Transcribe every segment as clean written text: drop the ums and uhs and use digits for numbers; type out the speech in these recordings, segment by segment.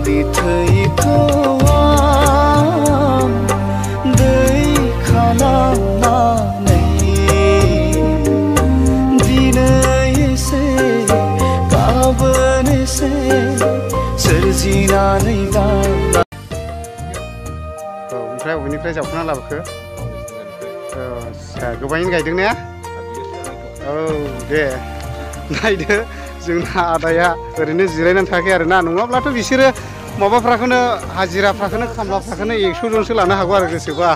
बिमानि थैखौ आं दै खालामनानै दिनै एसे गाबोन एसे सोरजिनानै गालां। ओमफ्राय बबेनिफ्राय जावखांना लाबोखो? गोबाङैनो गायदों ने? औ दे नायदो जोंना आदाया ओरैनो जिरायनानै थायाखै आरो ना, नङाब्लाथ' बिसोरो माबाफ्राखौनो हाजिराफ्राखौनो खामलाफ्राखौनो 100 जनसो लानो हागौ आरो गोसोबा।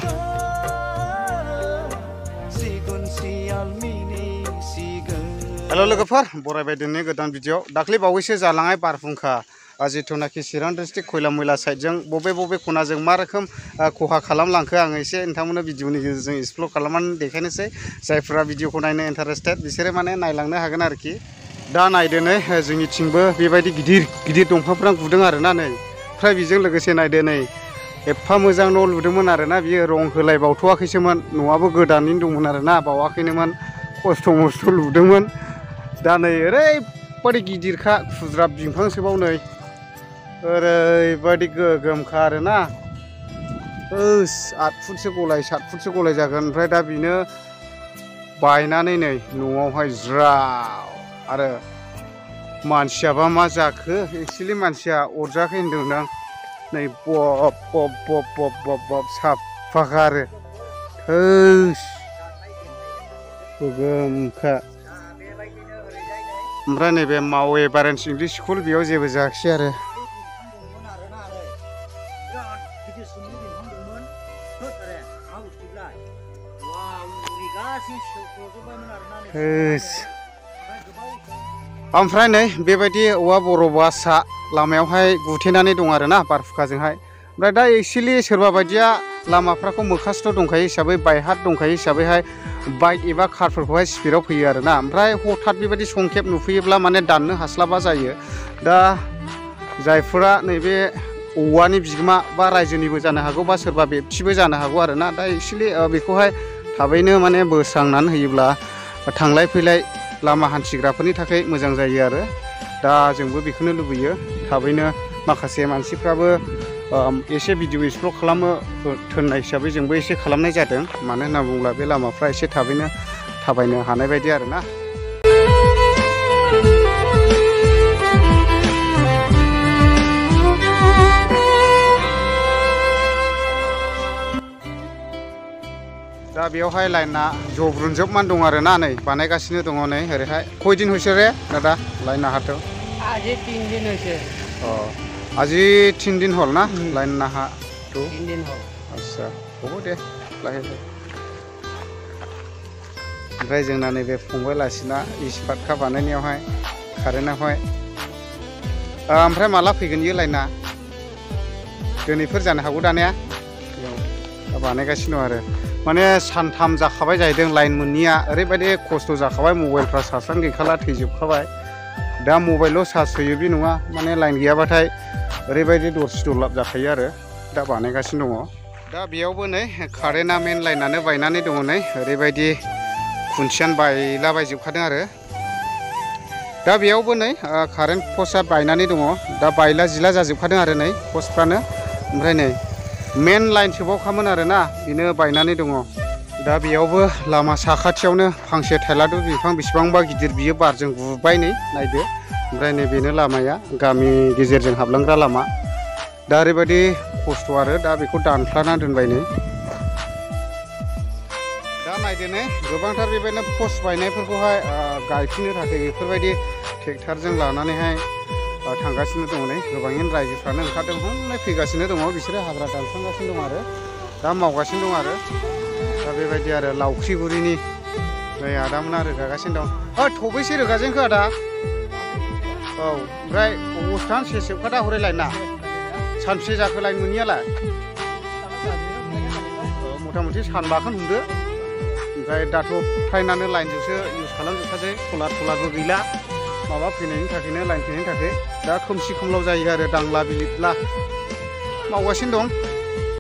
हेल' लोगोफोर, बरायबाय दिनै गोदान भिडिअ। दाख्लै बावैसो जालांनाय बारहुंखा जिथुनाखि चिरां डिस्ट्रिक्ट खयला मैला साइडजों बबे खनाजों मा रोखोम खहा खालामलांखो आङो एसे नोंथांमोननो भिडिअनि गेजेरजों एक्सप्लर खालामनानै देखायनोसै। जायफोरा भिडिअखौ नायनो इन्टारेस्टेड बिसोरो माने नायलांनो हागोन आरोखि। दा नायदो नै जोंनिथिंबो बेबायदि गिदिर गिदिर दंफांफ्रा गुदों आरोना नै। ओमफ्राय बेजों लोगोसे नायदो नै एफा मोजां न' लुदोंमोन आरोना, बियो रं होलायबावथ'वाखैसोमोन, न'आबो गोदानैनो दंमोन आरोना, बावाखैनोमोन, खस्थ' मस्थ' लुदोंमोन। दा नै ओरैबायदि गिदिरखा खुज्राब बिफांसोबाव नै, ओरैबायदि गोगोमखा आरोना, 8 फुटसो गलाय 7 फुटसो गलाय जागोन। ओमफ्राय दा बेनो बायनानै नै न'आवहाय ज्राव। आरो मानसियाबा मा जाखो, एक्सुवेलि मानसिया अरजाखै होनदोंदां, नै बब बब बब बब बब बब साफाखा आरो गोगोमखा। ओमफ्राय नैबे मावे बारेन्स इंलिश स्कुल बेयाव जेबो जायाखिसै आरो। ओमफ्राय नै बेबायदि औवा बर'बासा लामायावहाय गुथेनानै दं आरोना बारहुंखाजोंहाय। ओमफ्राय दा एक्सुवेलि सोरबा बायदिया लामाफ्राखौ मोखासथ' दंखायो हिसाबै, बायहाट दंखायो हिसाबैहाय बाइक एबा कारफोरखौहाय स्पिडआव फैयो आरोना। ओमफ्राय हठात बेबायदि संखेब नुफैयोब्ला माने दाननो हास्लाबा जायो। दा जायफोरा नैबे औवानि बिगोमा बा रायजोनिबो जानो हागौ बा सोरबा बेक्तिबो जानो हागौ आरोना। दा एक्सुवेलि बेखौहाय थाबैनो माने बोस्रांनानै होयोब्ला थांलाय फैलाय लामा हान्थिग्राफोरनि थाखाय मोजां जायो आरो। दा जोंबो बेखौनो लुबैयो, थाबैनो माखासे मानसिफ्राबो एसे भिडिअ एक्सप्लर खालामो थोननाय हिसाबै जोंबो एसे खालामनाय जादों। मानो होनना बुङोब्ला बे लामाफ्रा एसे थाबैनो थाबायनो हानाय बायदि आरोना। दा बेयावहाय लाइना जब्रुनजोबमान दं आरोना, नै बानायगासिनो दङ नै ओरैहाय। खयदिन হৈছে रे दादा लाइन नाहाथ'? আজি 3 দিন হৈছে। আজি 3 দিন হ'ল না লাইন নাহা? 3 দিন হ'ল। আচ্ছা হ'ব দে লাহে लाहे। ओमफ्राय जोंना नैबे फंबाय लासिना इस्पातखा बानायनायावहाय कारेन्टआवहाय। ओमफ्राय माला फैगोन इयो लाइना? दिनैफोर जानो हागौ दानिया। दा बानायगासिनो दं आरो। माने सानथाम जाखाबाय जाहैदों लाइन मोनैया, ओरैबायदि खस्थ' जाखाबाय, मबाइलफ्रा चार्जआनो गैखाला, थैजोबखाबाय। दा मबाइलल' चार्ज होयो बे नङा, माने लाइन गैयाबाथाय ओरैबायदि दरसि दरलाब जाखायो आरो। दा बानायगासिनो दङ। दा बेयावबो नै कारेन्टआ मेन लाइनानो बायनानै दङ नै, ओरैबायदि खुन्थियानो बायलाबायजोबखादों आरो। दा बेयावबो नै कारेन्ट पस्टआ बायनानै दङ, दा बायला जिला जाजोबखादों आरो नै पस्टफ्रानो। ओमफ्राय नै मेन लाइन सोबावखामोन आरोना, बेनो बायनानै दङ। दा बेयावबो लामा साखाथियावनो फांसे थाइलारु बिफां बेसेबांबा गिदिर बियो बारजों गुबाय नै नायदो। ओमफ्राय नै बेनो लामाया, गामि गेजेरजों हाबलांग्रा लामा। दा ओरैबायदि खस्थ' आरो, दा बेखौ दानख्लाना दोनबाय नै। दा नायदो नै गोबांथार बेबायदिनो पस्ट बायनायफोरखौहाय गायफिननो थाखाय बेफोरबायदि ट्रेक्टरजों लानानैहाय थांगासिनो दङ नै। गोबाङैनो रायजोफ्रानो ओंखारदों, हनै फैगासिनो दङ, बिसोरो हाग्रा दानस्रांगासिनो दं आरो, दा मावगासिनो दं आरो। दा बेबायदि आरो लावख्रिगुरिनि नै आदामोना रोगागासिनो दं। थबैसे रोगाजेनखो आदा? औ ओमफ्राय अबस्थायानो सेसोबखादा हरै लाइना? सानबेसे जाखो लाइन मोनैयालाय? मथा मथि सानबाखौनो हमदो। ओमफ्राय दाथ' फ्रायनानो लाइनजोंसो इउज खालामजोबखासै, सलार थलारबो गैला माबा फैनायनि थाखायनो, लाइन फैनायनि थाखाय। दा खोमसि खोमलाव जायो आरो, दांला बिलिदला मावगासिनो दं।